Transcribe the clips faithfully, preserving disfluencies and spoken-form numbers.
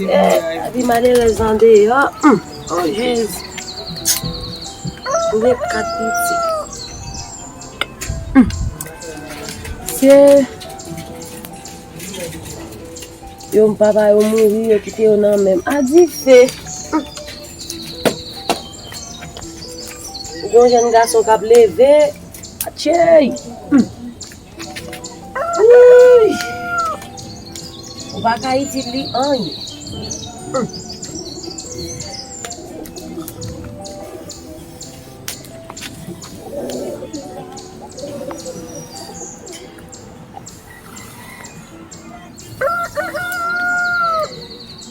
Eh, lavi malerèz andeyò. Hmm. Oh, Jezi. Mwen gen kat pitit. Hmm. Se yo, papa yo mouri, yo kite yo nan men m. A dife. Hmm. Ou gen yon jèn gason k ap leve. Atchey! Hmm. Wouy! Ou pa ka itil li anyen. Hmm.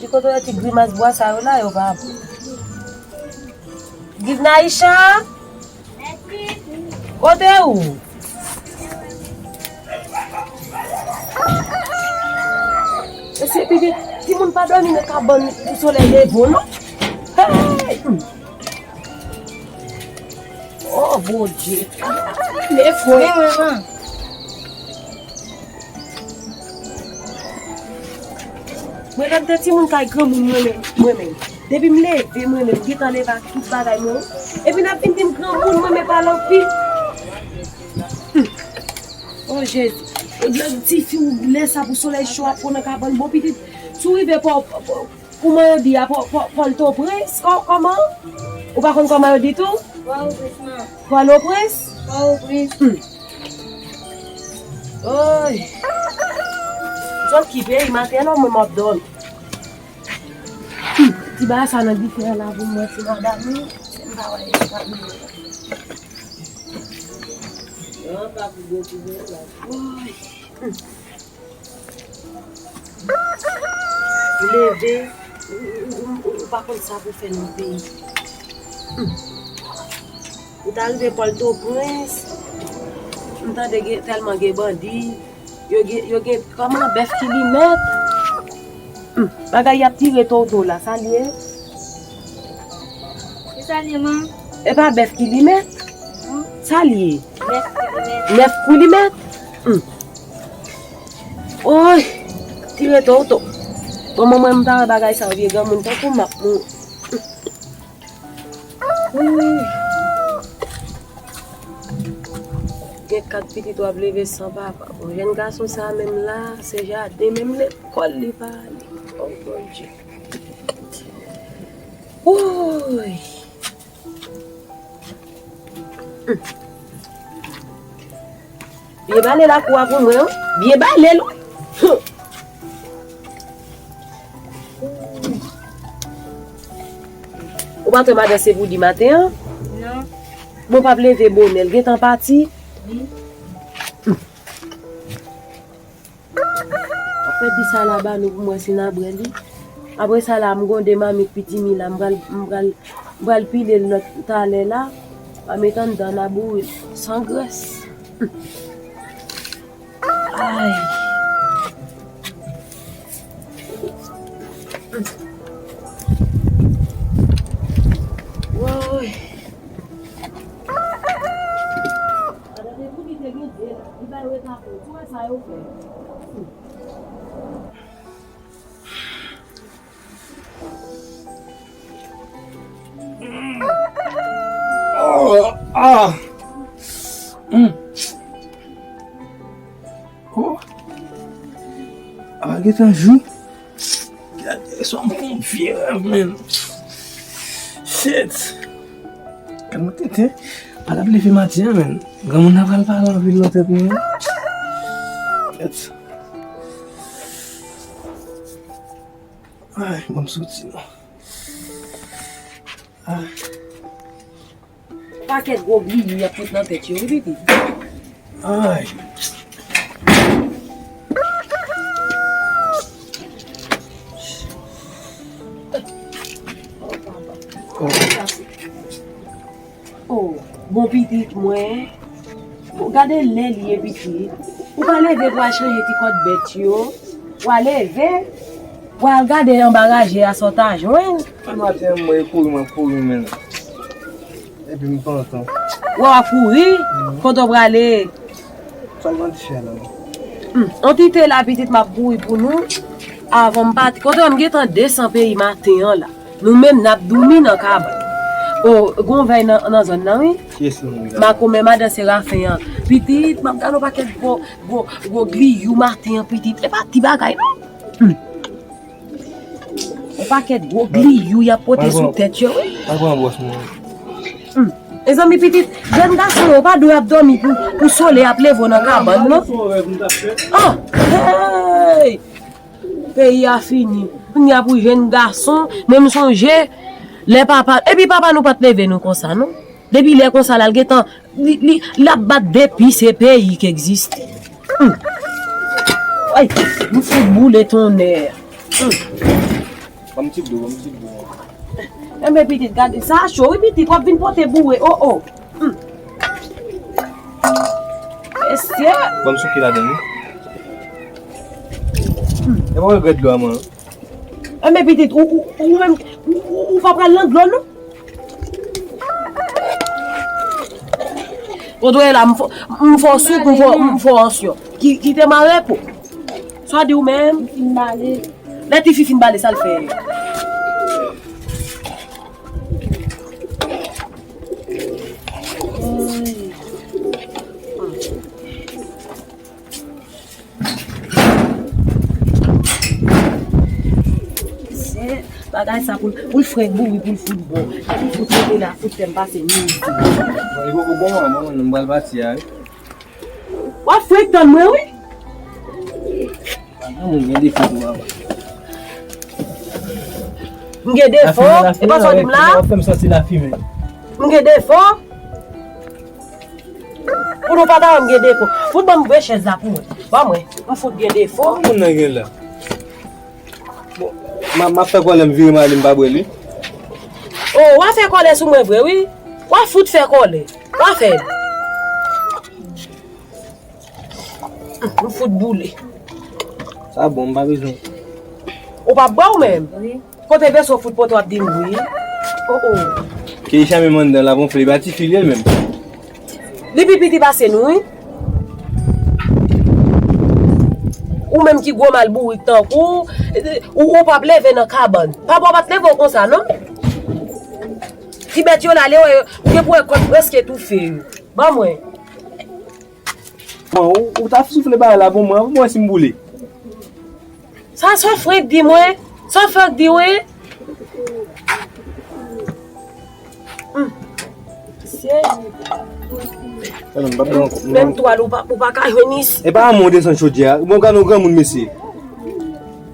Di kote w wè ti grimas bwa sa yo la, yo pa bon. Givnaisha! Kote ou? Mesye, pitit, timoun pa dòmi nan kabann pou solèy leve w, non. Hey! Oh, Bondye. Leve w. Mwen, lè m te timoun kay granmoun mwen menm, mwen menm. Depi m leve, mwen menm, m gentan leve ak tout bagay mwen. Epi n ap vin di m granmoun, mwen menm pa lanpi. Hmm. Oh, Jezi. Lè tifi ou lè sa pou solèy cho ap pran nan kabann, bon pitit. Si w rive pa, pa, Kouman yo di a, Pò-, Pò-, Pòtoprens? Kò-, kòman? Ou pa konn kòman yo di tou? Pòtoprens, man. Pòtoprens? Pòtoprens. Hmm. Oy. Zòt ki peyi maten an, mwen m ap dòmi. Hmm. Ti bagay sa nan dife an la pou mwen, ti madanm, wi. Se m pa wè espas mwen. Oy. Hmm. Ou leve, ou, ou, ou, ou, ou pa konn sa pou fè nan peyi. Hmm. Ou ta rive Pòtoprens, m tande gen, tèlman gen bandi, yo gen, yo gen kòman bèf ki limèt. Hmm. Bagay y ap tire toto la, sa l ye? Ki sa l ye, man? E pa bèf ki limèt? Hmm? Sa l ye? Nèf milimèt. Nèf milimèt? Hmm. Oy! Tire toto. Bon, mwen, mwen, m ta wè bagay sa yo, vye granmoun tankou m ap mouri. Oy! Gen kat pitit w ap leve san papa. Bon, jèn gason sa menm la, se jaden, menm lekòl li pa ale. Oh, Bondye. Oy! Byen bale lakou a pou mwen, wi. Byen bale l, wi. Ou pa t wè madan Sevoudi maten an? Non. Bon, p ap leve bonè, l gentan pati. Wi. Fè ti salad ba nou pou m wè si n a bwè li. Apre sa la, m gon de mamit pitimi la, m pral, m pral, m pral pile l lòt talè la. M a met anndan, n a boure l san grès. Ay. Woy. Madan Sevoudi te gen de la, li bay retapon. Tou wè sa yo fè. Oh, ah. Hmm. Oh. A pa gentan jou. Gade, sa m fè yon vye rèv, menn. Shit. Gade mwen tenten. Pa t ap leve maten an, menn. Granmoun nan pral pale anpil nan tèt mwen. Shit. Ay, bon, m soti, non. Ay. Pakèt gwo griyi y ap fout nan tèt yo, wi, pitit. Ay. Oh. Oh, bon pitit mwen. Bon, gade lè l ye, pitit. Ou pa leve pou al chanje ti kòd bèt yo. Ou a leve. Ou al gade anba raje a sa w ta jwenn. Maten an, mwen kouri, mwen kouri, menn. Epi m pantan. Ou a kouri? Mhm. Kote w prale? Sèlman ti chè la. Hmm, on ti te la, pitit, m ap kouri pou nou. Avan m pati, kote m gentan desann peyi maten an la. Nou menm n ap doumi nan kabann. O, gon vèy nan, nan zòn nan, wi. Kiyès ki moun sa? Makomè madan Serafen an. Pitit, m ap gade yon pakèt gwo, gwo, gwo griyou maten an, pitit. E pa ti bagay, non. Hmm. Yon pakèt gwo griyou y ap pote sou tèt yo, wi. Pa pran bwòs mwen. Hmm. Mezanmi, pitit, jèn gason yo pa dwe ap dòmi pou, pou solèy ap leve nan kabann, non. Ah, hey! Peyi a fini. Kounye a pou jèn gason, men m sonje lè papa, epi papa nou pa t leve nou konsa, non. Depi lè konsa la, l gentan, li, li, l ap bat depi se peyi ki egziste. Hmm. Ay, m fout boule tonnè. Hmm. Ban m ti dlo, ban m ti dlo. Enben, pitit, gade, sa cho, wi, pitit, w ap vin pote boure, o, o. Hmm. Mesye. Ban m souke ladan l, wi. Hmm. E mwen regrèt dlo a, mwen. Enben, pitit, ou, ou, ou menm, ou, ou, ou pa pral nan dlo, non? Kote w ye la, m fò, m fò souk, m fò, m fò ansyon. Ki, kite m an repo. Sa w di w menm? M fin bale. Lè tifi fin bale, sa l fè? Se bagay sa pou l, pou l frenk bouri, pou l fout bon. Pou l fout mete la, fout fè m pase mizi. Bon, li poko bon, mwen, mwen, mwen pral pati a, wi. W ap frenk tann mwen, wi. Nan moun gen defo tou, papa. M gen defo? E pa sa w di m la? W ap fè m santi lafimen. M gen defo? Pou nou pa ta wè m gen defo. Fout ban m vre chèz la pou mwen. Ban mwen. M fout gen defo. Moun nan gen la. Bon, m a, m ap fè kòlè, m vire m ale, m pa bwè li. O, w a fè kòlè sou mwen vre, wi. W a fout fè kòlè. W a fè l. M fout boule. Sa bon, m pa bezwen. Ou p ap bwè ou menm? Wi. Kote veso fout pote w ap di m wi? O, o. Keisha menm anndan l ap wonfle, li pa tifi li ye l menm. Li pi piti pase nou, wi. Ou menm ki gwo mal bourik tankou, ou, ou p ap leve nan kabann. Papa w pa t leve w konsa, non? Ti bèt yo la, lè w wè yo, ou gen pou wè kòt prèske toufe yo. Ban mwen. Bon, ou, ou t ap soufle bagay la pou mwen, pou mwen si m boule. Sa, sa w frenk di mwen? Sa w frenk di mwen? Hmm. Mesye. Menm twal ou pa, ou pa ka jwenn isit. E pa mwen desann chodyè a. Bon, gade yon granmoun, mesye.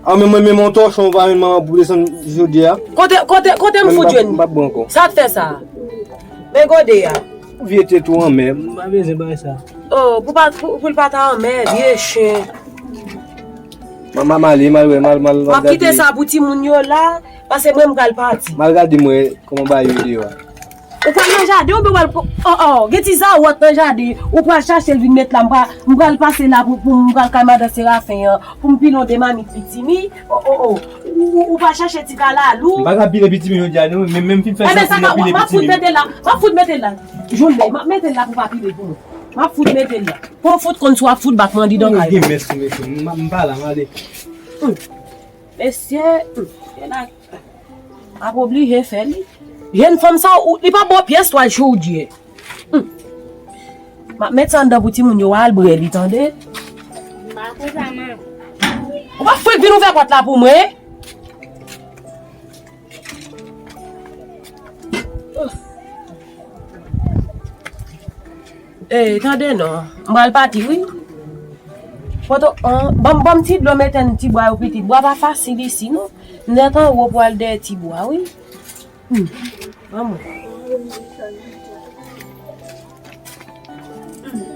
A, men mwen, men yon tòchon, ou pa menm manman pou desann chodyè a. Kote, kote, kote m fout jwenn? M p ap bwè ankò. Sa k fè sa? Men gode a. Vye tèt ou anmè, m pa bezwen bagay sa. Oh, pou pa, pou, pou l pa ta anmè, vye chen. M a, m a, m ale, m al wè, m al, m al, m al gade. W ap kite sa pou timoun yo la, paske mwen m pral pati. M al gade m wè kòman bagay yo deyò a. Ou pral nan jaden oubyen w pral pran, oh, oh, gen ti zawòt nan jaden, ou pral chache l vin met la, m pral, m pral pase la pou, pou m pral kay madan Serafen an, pou m pilon de mamit pitimi, oh, oh, oh. Ou, ou, ou pa chache ti kalalou. M pa ka pile pitimi jodi a non, men, men m fin fè sa pou m pile pitimi. M ap fout mete l la, m ap fout mete l la. Jounen, m ap mete l la pou pa pile pou mwen. M ap fout mete l la. Pou m fout konn si w ap fout bak mwen andidan kay la. Gen mès tou, mesye. M, m pa la, m ale. Hmm. Mesye, hmm, gen la, m ap oblije fè li. Jèn fanm sa, ou, li pa ba w pyès twal chodyè. Hmm. M ap met sa anndan pou timoun yo al bwè li, tande? M pa konn sa, man. Ou pa fouti vin ouvè pòt la pou mwen? Ey, tande non. M pral pati, wi. Poto, an, ban m, ban m ti dlo mete nan ti bwa yo pitit. Bwa pa fasil isi, non. M nèt anwo pou al dèyè ti bwa, wi. Hmm. Ban mwen. Hmm.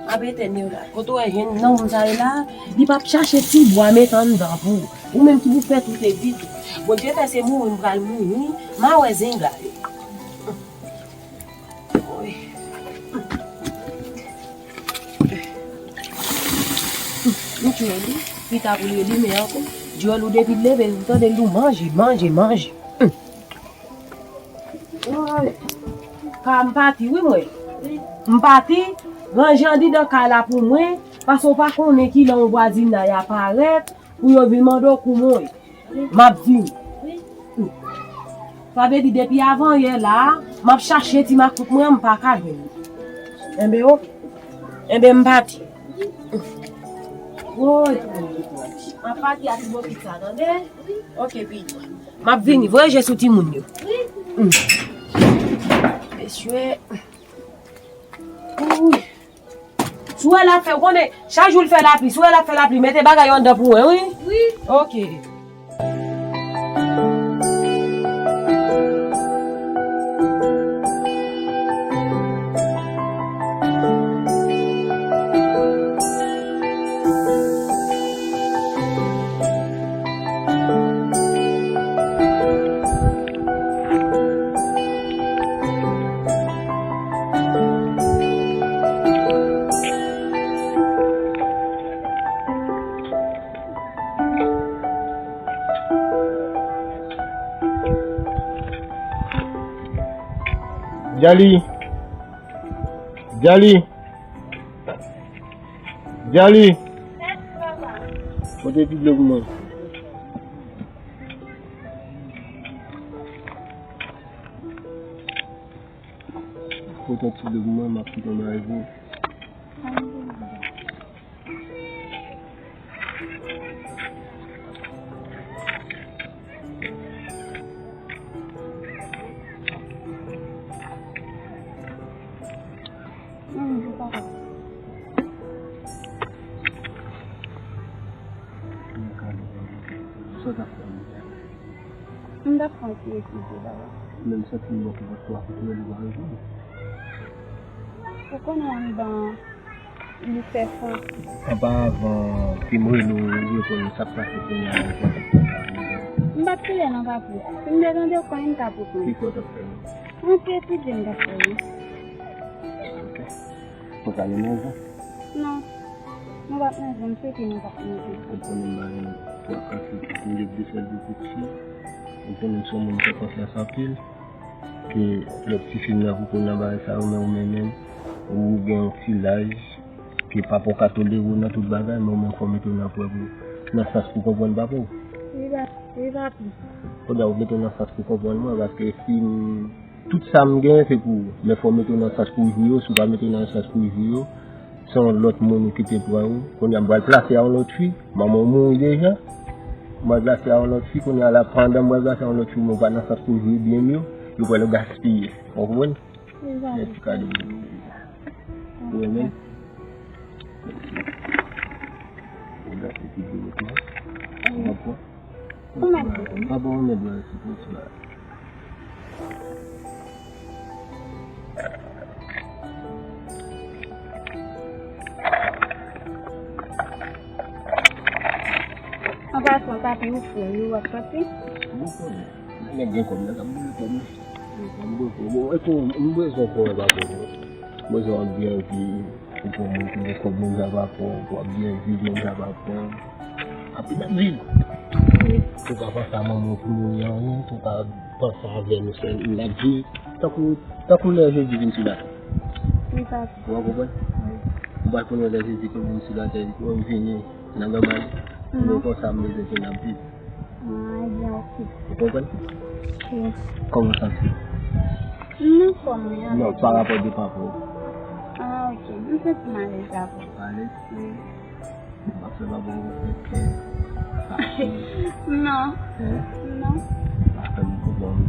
M ap etèn yo la. Kote w wè jèn nonm sa ye la, li p ap chache ti bwa met anndan pou ou. Ou menm ki pou fè tout epi tou. Bondye fè se mouri m pral mouri, m a wè zenga yo. Woy. M tchwe li, pita pou li limen ankò. Dyòl ou depi l leve, ou tande l di w manje, manje, manje. Woy. Ka m pati, wi, mwen. M pati, ranje andidan kay la pou mwen, paske w pa konnen kilè yon vwazinay a parèt, Pou yo vin mande w kouman w ye. M ap vini. Sa vle di depi avanyè la, m ap chache ti makout mwen, m pa ka jwenn li. Enben, oke. Enben, m pati. Woy, m ap pati ak ti bokit sa, tande? Oke, pitit. M ap vini. Voye je sou timoun yo. Mesye. Wouy. Si w wè l ap fè, ou konnen, chak jou l fè lapli, si w wè l ap fè lapli, mete bagay yo anndan pou mwen, wi. Wi. Oke. Djali! Djali! Djali! Pote ti dlo pou mwen. Pote ti dlo pou mwen, m ap kite w bagay pou ou. Sa w t ap fè? M t ap fè yon ti etid de bagay. Men m santi m bò pou twa kout men li pa reponn. Ou konnen w anndan li fè fon. Anpavan, si m rele w, ou reponn, sa k pase kounye a la? M pa t konnen non, papi. Si m te tande w konnen, m t ap reponn. Ki fè w t ap fè? Yon ti etid m t ap fè wi. Ok. Ou ka ale manje? Non. Nou p ap manje, m swete nou p ap manje. Ou konnen m ba nou twa kafè, m gen de sèl pitit fi. Ou konnen m se yon moun m fè konfyans anpil. Ke lòt tifi m nan poko nan bagay sa yo, men ou menm menm, ou gen yon ti laj, ke papa w ka tolere w nan tout bagay, men ou menm fò w mete w nan prèv ou, nan sans pou w konprann papa w. Wi, pa-, wi, papi. Kounye a ou mete w nan sans pou w konprann mwen, paske si m, tout sa m genyen se pou ou, men fò w mete w nan sans pou w jwi yo, si w pa mete w nan sans pou w jwi yo, se yon lòt moun ou kite pran ou. Kounye a m pral plase a yon lòt fi. Manman w mouri deja. M pral plase a yon lòt fi. Kounye a la, pandan m pral plase a yon lòt fi, men w pa nan sans pou w jwi byen m yo, yo pral gaspiye. Ou konprann? Mèsi kado m. Ou renmen? Ou gate ti dlo pou mwen. Ou konprann? Ou mèt di m. Papa w mèt ba ti pwenti la. An pasan, papi, ou fou, wi, w ap sòti? Ou konnen. Nèg gen kòb, nèg ap boule kòb, wi. Nèg ap boule kòb. Bon, e pou, m bezwen kò w, papa w. M bezwen w ap byen viv. Ou pran moun ki gen kòb, moun sa pa pran, w ap byen viv, moun sa pa pran. Ap byen viv. Wi. Ou ka panse a manman w pou nou anyen, ou ka panse avè nou sèl, n ap viv. Tankou, tankou lè Jezi vin sou latè. Wi, papa. Ou konprann? Wi. Ou pa konnen lè Jezi konn vin sou latè, li konn vini nan nòmal. Non. Nou konsa m bezwen ke n ap viv. Ah, ebyen, oke. Ou konprann? Wi. Kòman w santi w? M anfòm, wi. Non, pa rapò de papa w. Ah, oke. M santi m alèz avè w. Alèz? Wi. M ap fè papa w fè kè. Non. Hein? Non. M ap fè m konprann.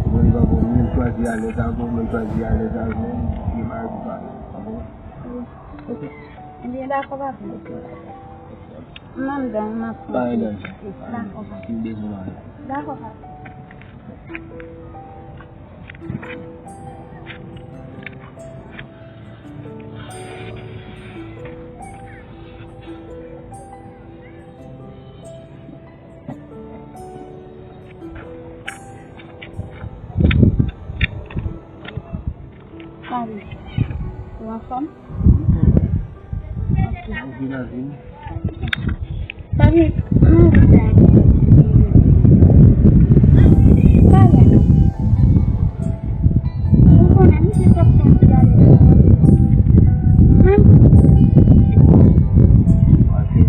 Mwen, papa w, mwen chwazi alèz avè w, mwen chwazi alèz avè w. Li pa di pa. Papa w. Wi. Oke. Ebyen, dakò, papa. Oke. M anndan, m ap pran. Pa gen danje. Dakò, papa. Si w bezwen mwen. Dakò, papa. Salut. Ou anfòm? Ok. Ou vin avè m? Salut. Salut. Ou konnen misye t ap fè yon ti bagay. Hein? Pase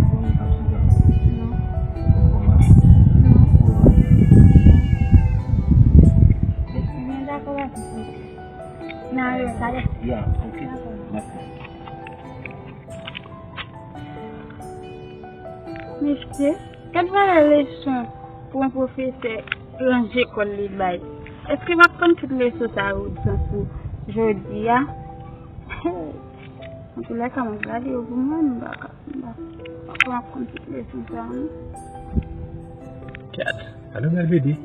N a rele talè. Ya, ok. Dakò. Mèsi. Mesye, gad valè leson pou yon pwofesè ranje kò l li bay. Èske m ap konn tout leson sa yo ou di pou jodi a? Antoulèka, m ap gade yo pou mwen, m pa ka, m pa, m pa konn tout leson sa yo, non. Gad, gad yon bèl bebe.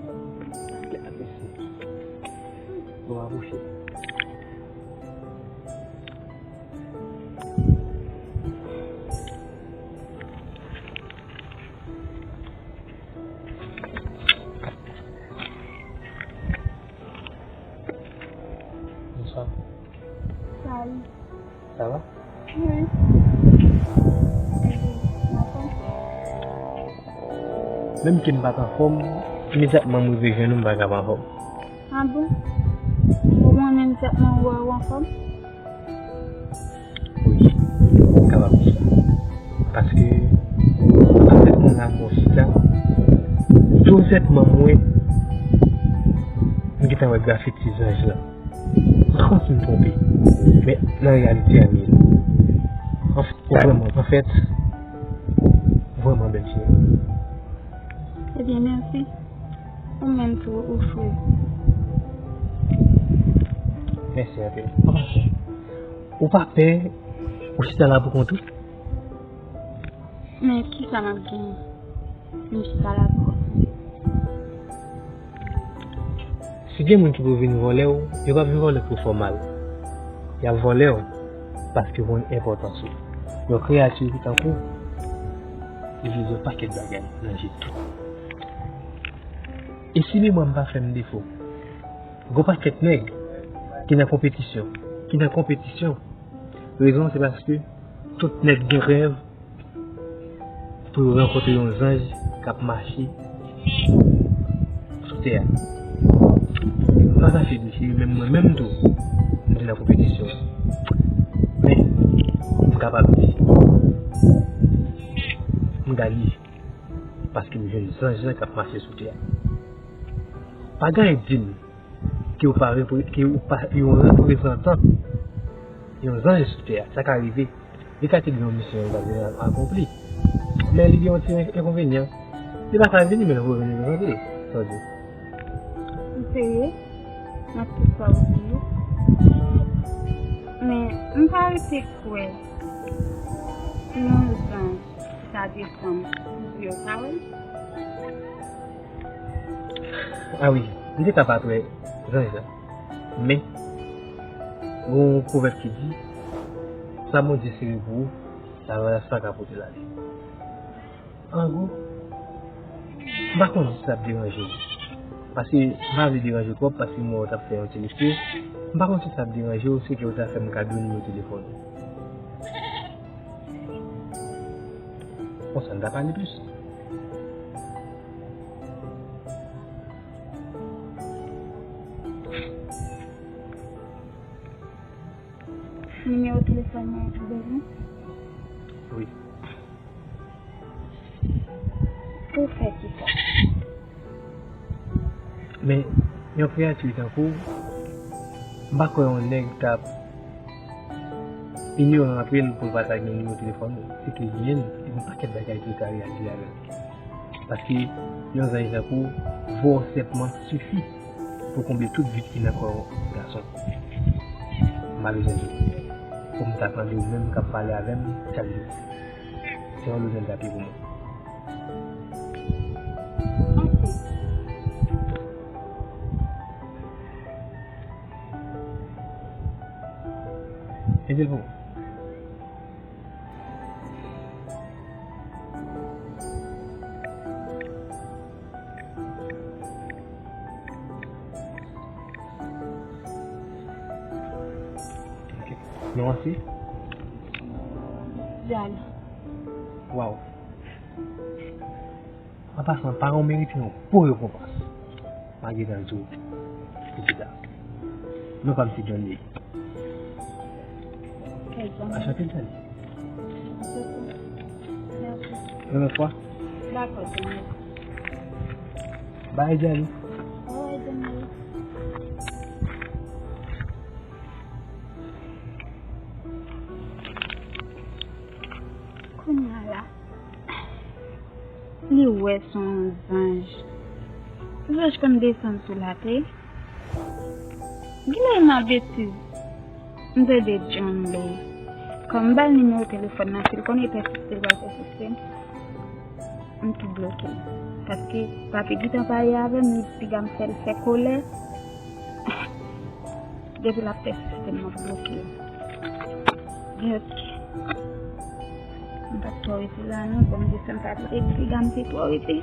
Gad, mesye. Bon, apwoche. Bonswa. Salut. Sa va? Wi. Menm ke m pa t anfòm, imedyatman m rive jwenn ou, m pa ka pa anfòm. Ah bon? Ou konnen imedyatman ou wè ou anfòm? Wi, m kapab di sa. Paske, avèk mwen la, mwen chita, douzètman mwen, m gentan wè grafiti zanj lan. M pa konn si m twonpe, men nan reyalite a, m ye. Anf-, ou vrèman, anfèt, vrèman bèl fi. Ebyen, mèsi. Ou menm tou, ou fre. Mèsi anpil. Ou pa pè, ou chita la pou kont ou? Men kisa m ap genyen? M chita la pou kont mwen. Si gen moun ki pou vin vòlè w, yo p ap vin vòlè w pou fòmal. Y ap vòlè w paske yo konn enpòtans ou. Yon kreyati ki tankou w, li vle di yon pakèt bagay nan je tout. E si memwa m pa fè m defo, gon pakèt nèg ki nan konpetisyon, ki nan konpetisyon. Rezon se paske tout nèg gen rèv pou yo rankontre yon zanj k ap mache sou tè a. M pa kache di se menm mwen menm tou, m te nan konpetisyon an. Men, m kapab di, m gade, paske m jwenn zanj lan k ap mache sou tè a. Pa gen anyen k di m ke w pa repre-, ke w pa yon reprezantan yon zanj sou tè a. Sa ka rive. Li ka te gen yon misyon li ta vin akonpli. Men li gen yon ti en-, enkonvenyan. Li pa ka vini, men l voye reprezante. Sa w di? M serye nan tout sa w di yo. Men m pa rete kwè pou yon zanj ki ta desann pou di yo sa wè. Ah wi, m te ka pa t wè zanj la. Men, gon pwovèb ki di, sa Bondye sere pou ou, sa, sa ka pote l ale. An gwo, m pa konn si sa ap deranje w. Paske m pa vle deranje w twòp, paske m wè w t ap fè yon ti lespri. M pa konn si sa ap deranje w, si ke w ta fè m kado nimewo telefòn ou. Konsa, n ta pale plis. Nimewo telefòn mwen ou bezwen? Wi. Pou fè kisa? Men, yon kreyati tankou w, m pa kwè yon nèg t ap inyoran anpil pou l pa ta gen nimewo telefòn ou. Se ke li menm, li gen yon pakèt bagay ke l ka reyalize avè l. Paske yon zanj tankou w, vwa w senpman sifi pou konble tout vid ki nan kò yon gason. Malerezman, pou m ta tande w menm k ap pale avè m chak jou. Se yon louzèl drape pou mwen. Ok. Mete l pou mwen. Ok. Non an se? Jal. Waw. An pasan, paran w merite yon bon rekonpans. M a gentan di w pou pita. Non pa m se Johnny. Anchante, Johnny. Mèsi. Yon lòt fwa? Dakò, Johnny. Bye, Johnny. Bye, Johnny. Li wè se yon zanj. Yon zanj konn desann sou latè. Genlè nan betiz, m tande John Lay. Kòm m ba l nimewo telefòn nan, si l konnen l pèsiste, l pral pèsiste, m tou bloke l. Paske pa te gentan pale avè m, li piga m fè l fè kolè. Depi l ap pèsiste, m ap bloke l. Gen lòt ki. M pa t twò rete la non, bon, m desann pa t rete, piga m te twò rete.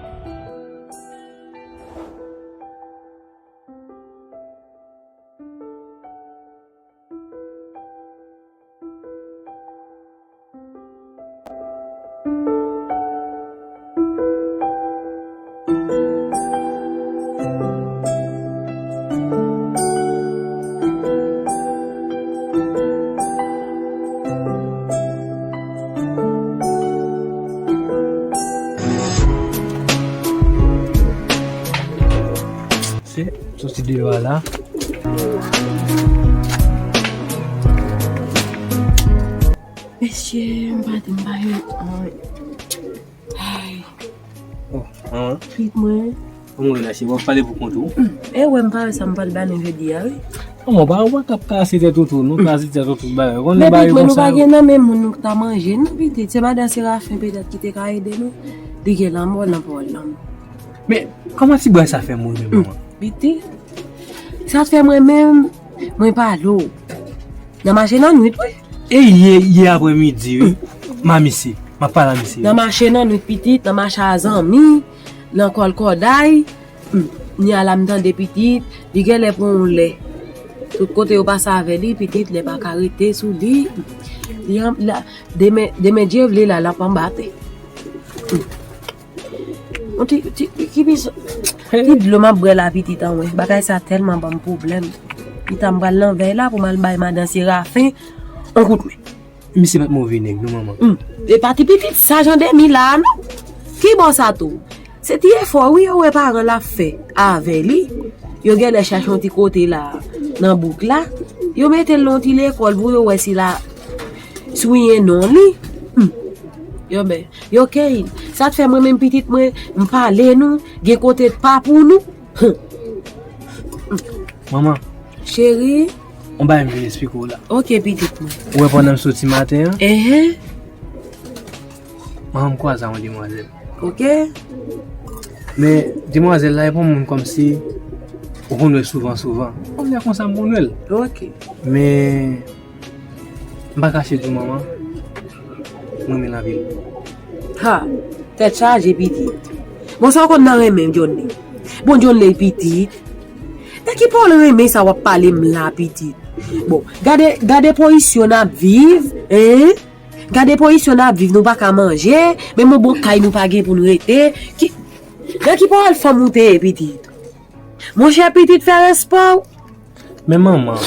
Se soti deyò a la. Mesye, m pa di m pa yon. Ay. Oh, manman. Pitit mwen. Ou mwen la, se w ap pale pou kont ou. Hmm. E wè m pa wè sa m pral ba nou jodi a, wi. Manman, pa wè k ap kase tèt ou tou, nou kase tèt ou tout bagay. Konnen bagay konsa. Men pitit mwen, nou pa gen nan men moun nou ta manje, non, pitit. Se madan Serafen petèt ki te ka ede nou. Li gen lanmò nan pawòl lanmò. Men, kòman ti bway sa fè mouri menm, manman? Pitit, sa fè mwen menm, mwen pale w. Nan mache nan nwit, wi. E yè, yè aprèmidi, wi. M a misye, m ap pale a misye. Nan mache nan nwit, pitit, nan mache a zanmi, nan kòlkòday. Hmm. Ni a la m tande pitit, li genlè pran yon lè. Tout kote yo pase avè li, pitit, lè pa ka rete sou li. Li an, la, demen, demen Dye vle la, l ap anba tè. Hmm. Yon ti, ti, ki pis-, ti dlo m ap bwè la, pitit an, wè. Bagay sa tèlman ban m pwoblèm. Pita m pral nan vèy la pou m al bay madan Serafen yon kout men. Misye pa t move nèg, non, manman. Hmm. E pa ti pitit sa jan de mi la, non. Ki bò sa tou? Se ti efò, wi, yo wè paran l ap fè avè li. Yo genlè chache yon ti kote la, nan bouk la. Yo mete l nan yon ti lekòl pou yo wè si l a swiyen non li. Hmm. Yo bè. Yo key. Sa t fè mwen menm pitit mwen, m pale nou, gen kote pa pou nou. Manman. Cheri. On bagay m vin esplike w la. Ok, pitit mwen. Ou wè pandan m soti maten an? Enhen. Manman, m kwaze a yon demwazèl. Ok. Men, demwazèl la, e pa yon moun kòmsi ou konn wè souvan, souvan. On lè konsa m konn wè l. Ok. Men, M pa kache di w, manman, m renmen l anpil. Ha! Tèt chaje, pitit. Bon, sa w konn nan renmen John Lay? Bon, John Lay, pitit. Nan ki pawòl renmen sa w ap pale m la, pitit? Bon, gade, gade pozisyon n ap viv, en? Gade pozisyon n ap viv, nou pa ka manje, menm yon bon kay nou pa gen pou n rete. Ki, nan ki pawòl fanm ou te ye, pitit? Monchè, pitit, fè respè w. Men manman,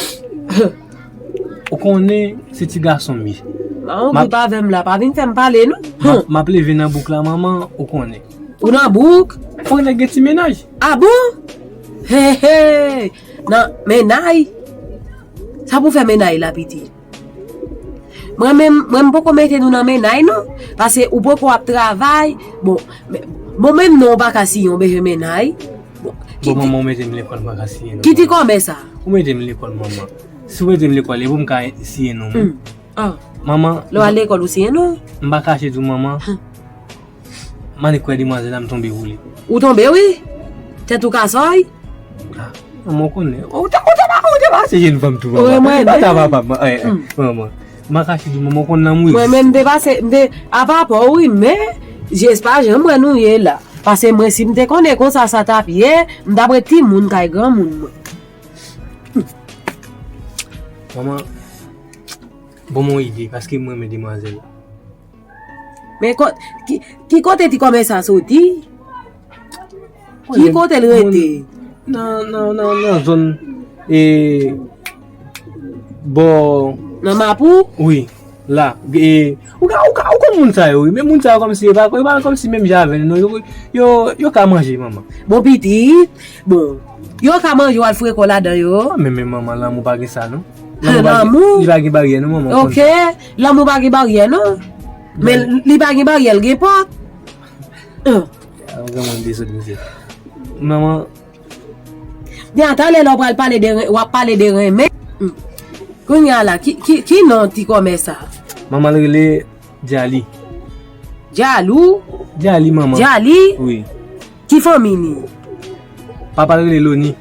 ou konnen se ti gason m ye. Manman, ou gripe avè m la, pa vin fè m pale, non. M ap, m ap leve nan bouk la, manman, ou konnen. Ou nan bouk? Ou konnen gen ti mennaj. A bon? Hey, hey! Nan mennaj? Sa pou fè mennaj la, pitit? Mwen menm, mwen m poko mete nou nan mennaj, non. Pase ou poko ap travay. Bon, men, bon, menm non, ou pa ka siyen yon bezwen mennaj. Bon, ki ti, manman, ou mete m lekòl, m pa ka siyen non. Ki ti kòmès sa? Ou mete m lekòl, manman. Si ou mete m lekòl, e pou m ka siyen non, mwen. Hmm. Ah. Manman, lè w al lekòl, ou siyen non? M pa kache di w, manman. Hmm. M annik kwè demwazèl la, m tonbe wou li. Ou tonbe, wi. Tèt ou ka sòy. Ah, manman, ou konnen. Ou te, ou te pa, ou te pa se jèn fanm tou, manman. Wi, mwen menm. Papa, papa, eh, eh, manman. M pa kache di w, manman, ou konn nan m wi. Mwen menm, m te pase, m te, apa pa w, wi, men, jes pa jan mwen nou ye la. Pase mwen, si m te konnen konsa sa t ap ye, m t ap ret timoun kay granmoun mwen. Manman, bon, mwen ide, paske mwen renmen demwazèl la. Men ko-, ki, ki kote ti kòmès sa soti? Ki kote l rete? Nan, nan, nan, nan zòn, e, bò. Nan Mapou? Wi, la. E, ou ka, ou ka, ou konn moun sa yo, wi. Men moun sa yo kòmsi, e pa, e pa kòmsi menm jan avè nou, non. Yo, yo, yo ka manje, manman. Bon, pitit, bon, yo ka manje, w al fre kò ladan yo. Men, men, manman, lanmou pa gen sa, non. Lanmou pa gen, lanmou? Li pa gen baryè, non, manman, ou konn sa. Ok, lanmou pa gen baryè, non. Men li pa gen baryè, l gen pòt. An. An granmoun de sot misye. Manman. Byen, talè lè w pral pale de ren- w ap pale de renmen. Hmm. Kounye a la, ki, ki, ki non ti kòmè sa? Manman l rele Djali. Djalou? Djali manman. Djali? Wi. Ki fanmi ni? Papa l rele Loni.